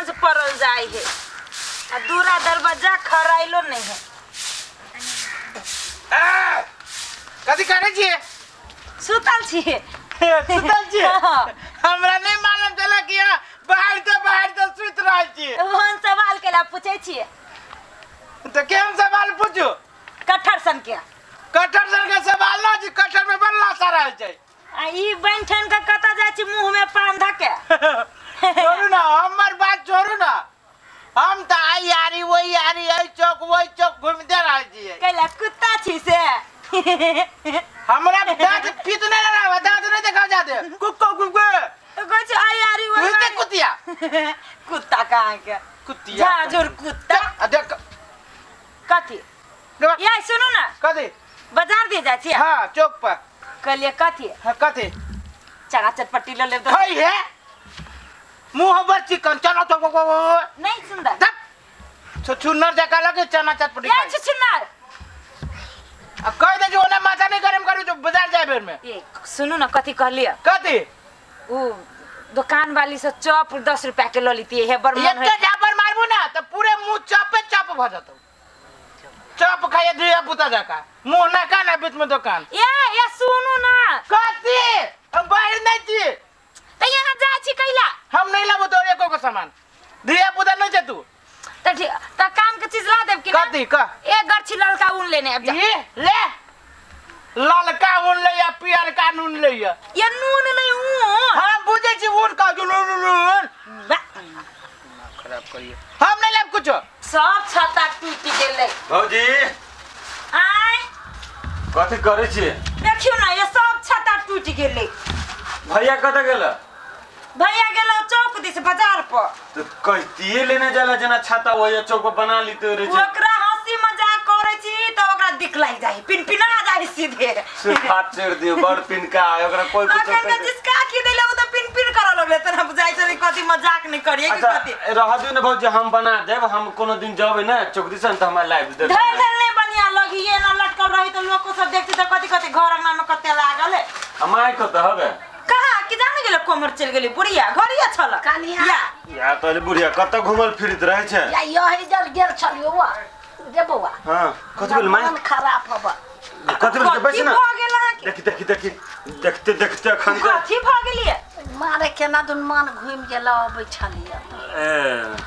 साँझ पड़ल जाय है आ दूरा दरवाजा खराइलो नहीं है। आ, कथी करै छियै? सुतल छियै। सुतल छियै? हाँ। हमरा नहि मालूम छलै कि अहाँ बाहर तऽ बाहर तऽ सुति रहल छियै। ओहन सवाल केला पूछै छियै? तऽ केहन सवाल पूछू? कटहर सन के। कटहर सन के सवाल न छै, कटहर में बड़ लाशा रहल छै। आ ई बनि ठन के कतऽ जाइ छी मुँह में पान धऽ के? छोड़ू ना, हमर बात छोड़ू ना। हम तऽ आई यारी वही यारी, एहि चौक वही चौक घुमिते रहल छियै। कैला कुत्ता छी से? हमरा दांत पीत नहीं रहा, दांत नहीं देखा जाते कुक्को कुक्को। तो कहै छै आई यारी वही बुझते यारी। कुतिया। कुत्ता कहाँ के? कुतिया। झाझुर कुत्ता। आ देख। कथी? देख। ये सुनू ना। कथी? बाजार दिए जाइ छियै? हाँ, चौक पर। कहलियै कथी? हाँ, कथी? चना चटपटी लऽ लेब तऽ। खाई है मुंह बड़ चिकन चना चौक। नहीं सुंदर। छुछुनर जका लगे चना चटपटी। ये खाई। छुछुनर। आ कह दे जो ओना माथा नहीं गरम करू जो बाजार जाए बेर में। ये सुनू ना, कथी कहलियै? कथी? उ दुकान वाली से चॉप 10 रुपया के लऽ लेतियै हे, बड़ मन एक होइ। झापर मारबू ना तो पूरे मुंह चपे चप भ जतौ। चप खाइए धिया पुता जका मुंह ना का ना बीच में दुकान। ए ए सुनू ना। कथी? हम बाहर नहीं छी। तऽ यहाँ जाइ छी कैला? हम नहीं लाबो तो एको को सामान, धिया पुता नहीं छे तू। तऽ ठीक, तऽ काम के चीज ला देब कि ना? कथी कह? एक गरछी ललका ऊन लेने आबि जा। ये ले ललका ऊन ले या पियरका नून ले या। ये नून नहीं, ऊन। हम बुझे छी ऊन का जो नून नून। बा, खराब करिए, हम नहीं लेब कुछो। सब छत्ता टूटि गेलै। भौजी। आय। कथी करै छियै? देखियौ ना, ये सब छत्ता टूटि गेलै। भैया कतऽ गेल? भैया गेलो चौक दिस बाजार पर। तऽ कहितियै लेने जाला जेना छाता ओहि चौक पर बना लीते रहे छै। ओकरा हंसी मजाक करै छी तऽ ओकरा दिक लागि जाइ, पिनपिना जाइ सीधे। से हाथ चढ़ दियो बड़ पिनका है ओकरा कोई कुछ अखन के जिसका की देले ओ तऽ पिनपिन करऽ लगलै, तऽ हम बुझाइ छै कथी मजाक नहि करियै कि अच्छा कथी। रह दियो ने भौजी, हम बना देब। हम कोनो दिन जेबै ने चौक दिसन तऽ हमरा लाबि देब। धैल धैल नहि बढ़िया लगिए ना लटकल रही तऽ लोको सब देखते तऽ कथी कथी घर अंगना में कते लागल है। आ माय कतऽ हवे? कहाँ कि जाने गेलै, कोमर चलि गेलै बुढ़िया घरिया छल। कनिया। या। या तऽ बुढ़िया कतऽ घुमल फिरत रहै छै? या यही जल गेल छलियो बौआ रे बौआ। हाँ, कथी भेल माय? मन खराब हब। कथी भेल? बैस कथी ना। भऽ गेल अहाँके? देखी देखी देखी, देखते देखते अखन तऽ कथी भऽ गेलियै? मारे केना दुन मन घुमि गेल अबै छलियै तऽ। ए,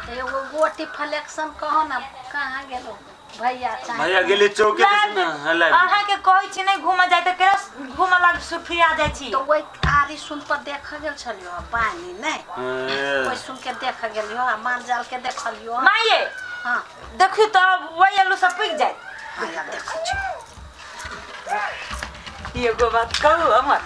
तऽ एगो गोटी फ्लेक्शन कहो ने, कहाँ गेलो भैया चाहे? भैया गेलै चौके दिस ने। हाँ, लाबि। अहाँके कहै छी नहि घूमऽ जाय तऽ केना घूमऽ लाग सुफिया जाइ छी। तऽ ओहि आरी सुन पर देख गेल छलियो पानी नहि। ए, ओहि सुन के देख गेलियो आ माल जाल के देखलियो। माये। हाँ। देखियौ तऽ वही आलू सब पुगि जायत। हाँ, या देखै छी। एगो बात कहू, हमर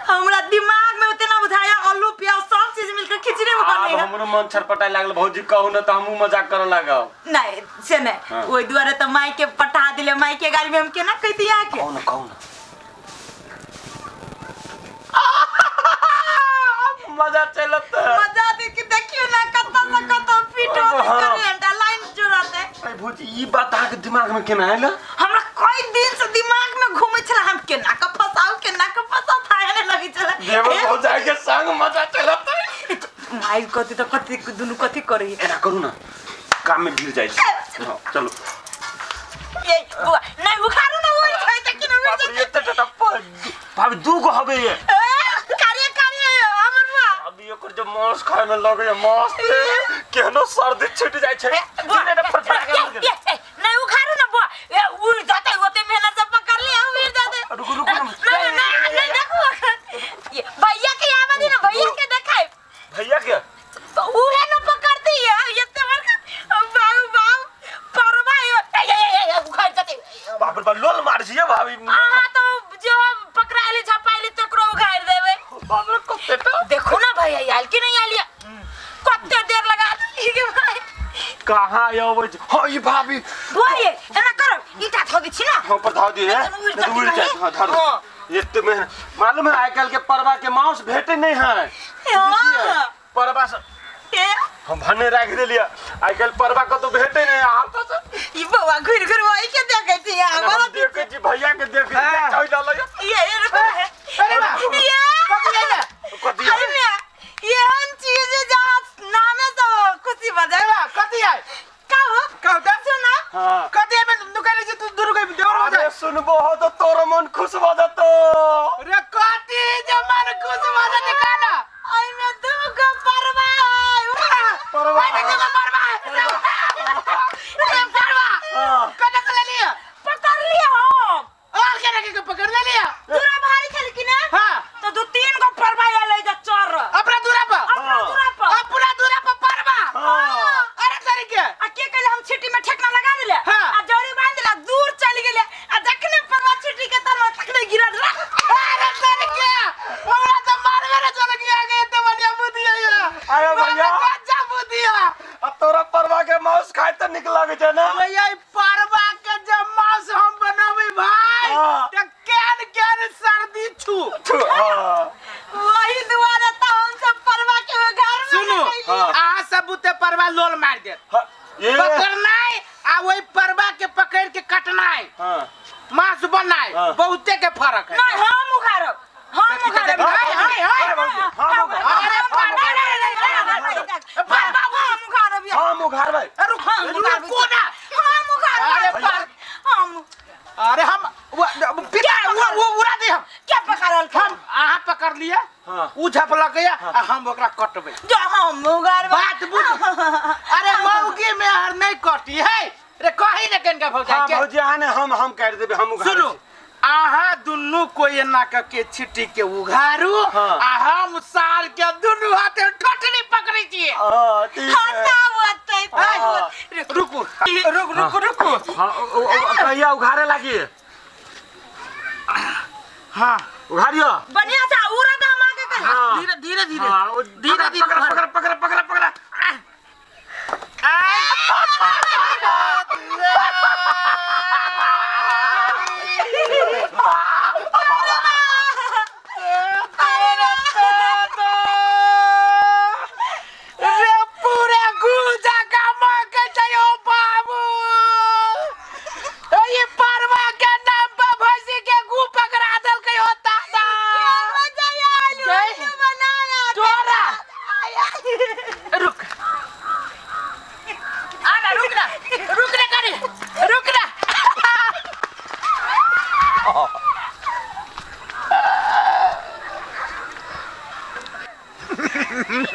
हमरा दिमाग में उतना बुझाया आलू प्याज सब चीज मिलकर खिचड़ी आब बने। हमरो मन छटपटाय लागल भौजी, कहू ने तऽ हमहूँ मजाक करऽ लागब। नहीं से नहीं। हाँ। ओहि दुआरे तऽ माई के पठा दिले, माई के गाड़ी में हम केना कहिती अहाँके। कहू ने, कहू ने, मजा चलत। मजा दे कि देखियो ना कतऽ से कतऽ पीटो। हाँ। करेंट लाइन जुड़त है। अरे भौजी, ई बात अहाँके दिमाग में केना आयल? हमरा कई दिन से दिमाग में घूमै छला, हम केना के फसाउ, केना के फसाउ, थाहे नहि लगै छला। देवर भौजाई के संग मजा चलत। माई कथी तऽ कथी दुनू कथी करै? एना करू ना, काम में गिर जाइ छी। हाँ, चलू। ये बुआ नहीं उखाड़ू ना, ओइ छै तऽ केना उड़ि बाप रे, जेतै। एते टटा भाभी दू गो हवे ये। ए, कार्य कार्य हमर बुआ। अभी एकर जो मांस खाय में लगे मस्त, केहनो सर्दी छूट जाइ छै। बुआ, दिने ने फड़फड़ा के मर गेल। ये, ये, नहीं उखाड़ू ना बुआ, ये उड़ जाते, ओते मेहनत से पकड़ ले, उड़ जाते। रुकू रुकू ना। नहीं नहीं नहीं, देखो ये भैया के आवा दी ना, भैया के देखाय। भैया के तो उहे न पकड़ती है एते बड़का बाऊ बाऊ परवा। ए ए ए ए, उखाड़ जाते। बाप रे बाप, लोल मार छियै भाभी। अहाँ तो जो पकड़ाइली झपाइली तकरो उखाड़ देबै। बाप रे, कते टा। देखो ना भैया आयल कि नहीं आयल, कते देर लगा देली के भाई। कहाँ अबै छै? हाँ, ई भाभी। बुआ ये एना करो, ईटा थो दै छी ना। हाँ, पर धाव दिए। नहीं तो उड़ नहीं तो उड़ जाती। जात। हाँ, धरो। हाँ। एते मेहनत मालूम है, आइ काल्हि के परवा के मांस भेटे नहीं है। हाँ। परवा से ए, हम भने राखि देलियै, आइ काल्हि परवा कतौ भेटे नहीं है। हाथ से ई बौआ घुरि घुरि वही के देखै छी हम देखै छी, भैया के देखै छी। हाँ। चलि रहलै। ये ये रुको। अरे वाह। ये कथी आइला? कथी? अरे मैं एहन चीज जहाँ नामे से बुद्धि है का हो कहू त सुना हाँ। कथी में नुकाले छै तू दुनू के देवर हो अरे जाए सुनबो हो तो तोरो मन खुश भ जतो। रे कथी जे मन खुश भ जेतै काना ओइ में दू गो परवा है। परवा। ओइ में दूगो परवा है। रे परवा हाँ। कतऽ से लेलियै पकड़ लिया हम और के रखे के पकड़ लेलियै दूरा भारी छल कि ना हाँ। तो दू तीन गो परवा आलै जा चर अपना दूरा पर अपना दूरा पर अपना दूरा पर परवा हाँ। अरे तोरी के आ के कहले हम छिटी में ठेकना लगा दिले हाँ। आ जड़ी बांध दिला दूर चल गेले आ जखने परवा छिटी के तरवा तखने गिरा दिला अरे तोरी के हमरा तो मारबे रे चल गया के एते बढ़िया बुद्धि है अरे भैया। अच्छा बुद्धि है आ तोरा परवा के मांस खाए तो निक लगे छै ना। भैया ई परवा के जब मांस हम बनाबे भाई हाँ। त केन केन सर्दी छू हाँ। वही दुआरे त हम सब परवा के घर में सुनू लगैली। हाँ। अहाँ सब बुते परवा लोल मार देत हाँ, ये पकड़नाइ आ ओहि परवा के पकड़ के कटनाइ हाँ। मांस बनाइ हाँ। बहुते के फर्क है नहीं हम उखाड़ब हम देखी, उखाड़ब देखी, हाय, हाय, हाय। अरे भौजी, हम उखाड़ब। अरे परवा परवा हम उखाड़ब यार। हम उखाड़बै। अरे रुक हम उखाड़ब। रुको ना हम उखाड़ब अरे पर हम अरे हम पिता वो उड़ा दे हम क्या पकड़ल हम अहाँ पकड़ लिया हाँ। उ झपलक या आ हम ओकरा कटबै जो हम उखाड़ब बात बुझ अरे मौगी में हर नहीं कटी है रे कही ने कनका भौजाई हाँ के भौजी अहाँ ने हम काटि देबै हम उखाड़ै सुनू छी। अहाँ दुनू कोई एना क के छिटी के उघारू हाँ। आ हम सार के दुनू हाथे ठोठनी पकड़ै छियै हाँ ठीक है। होतै हाँ। रुकू रुक रुक रुकू हाँ कहिया उघारे लागी हाँ उघारियो। बढ़िया से उड़ा हम आके कहे हाँ। धीरे धीरे धीरे हाँ, धीरे धीरे पकड़ पकड़ पकड़ पकड़ पकड़। रे पूरे गुजा का मके छै ओ बाबू ए ई परवा के नाम पर भैंसी के गु पकड़ा देलकै हो दादा गई? तोरा रुक आना रुक ना रुक ना करी रुक ना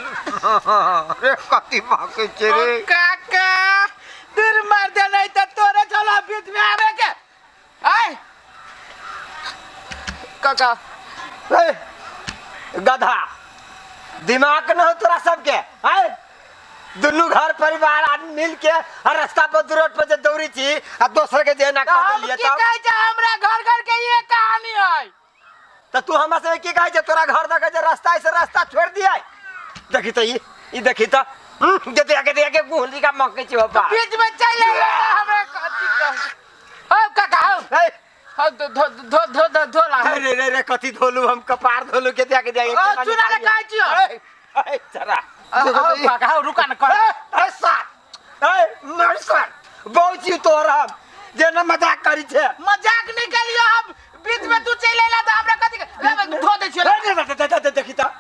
रे कथी मांगे छै ओ रे काका दूर मार दे नहीं तो तोरे चला बीच में आवे के आय काका ए, गधा दिमाग न हो तोरा सबके आय दुनू घर परिवार आदमी मिल के आ रास्ता पर रोड पर जे दौड़ी छी आ दोसर के जे ना तो कर हम देलिए की तब कहै छै हमरा घर घर के ये कहानी है त तू हमरा से की कहै छै तोरा घर दके जे रास्ता है से रास्ता छोड़ दिया देखी त ई ई देखी त के दे के के गुहली का मकै छी बाबा बीच में चल आइले हमरा कथी कह हो काका हो ए, हो धो धो धो धो धो धो ला अरे रे रे कथी धोलू हम कपार धोलू के दे के दे ओ, चूना ले कहै छियौ। ए, ए, चरा हो काका हो रुका न कर ए, सार ए मर सार बहुत छी तोरा हम जे न मजाक करी छे मजाक नहीं कलियो हम बीच में तू चल आइला त हमरा कथी ले धो दे छियो ए, रे, रे, रे, रे, देखी त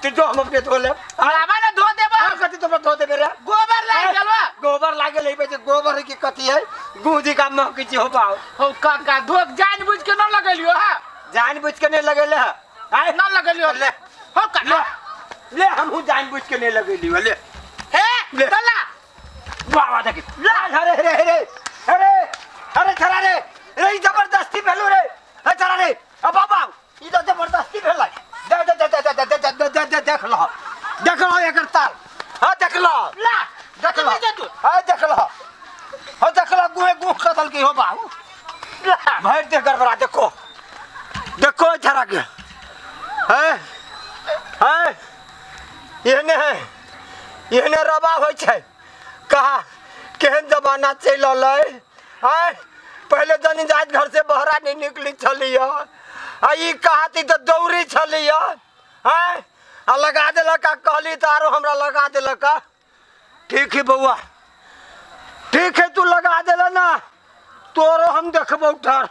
तू जो हम अपने धो ले आवा ना धो देबो हम कथी तो धो देबे रे गोबर लाग गेलवा गोबर लागल है बे गोबर की कथी है गुजी का महकै छी हो पाओ हो काका धो जान बुझ के न लगेलियो हां जान बुझ के नहीं लगेले है आय न लगेलियो ले हो काका ले ले हमहू जान बुझ के नहीं लगेली ले हे ले। तला वाह वाह देखी ला अरे अरे अरे अरे अरे छरा रे रे ई जबरदस्ती भेलू रे हे छरा रे अब बाबा ई तो जबरदस्ती भेलै दे दे दे दे दे दे दे दे दे देख लो देख लो एकर ताल हां देख लो ला देख लो दे तू हां देख लो हां देख लो गुहे गुह कतल की हो बाबू ला भर दे गड़बड़ा देखो देखो छरा के हैं हैं एहने है एहने रबा होइ छै कहा केहन जमाना चलि रहलै आँय पहिले जनी जाइत घर से बहरा नहि निकली छलियै आ ई कहाती तऽ दौड़ी छलियै आँय आ लगा देलक आ कहली तऽ आरो हमरा लगा देलक आ ठीक है बौआ ठीक है तू लगा देला ना तोरो हम देखबौ ठर।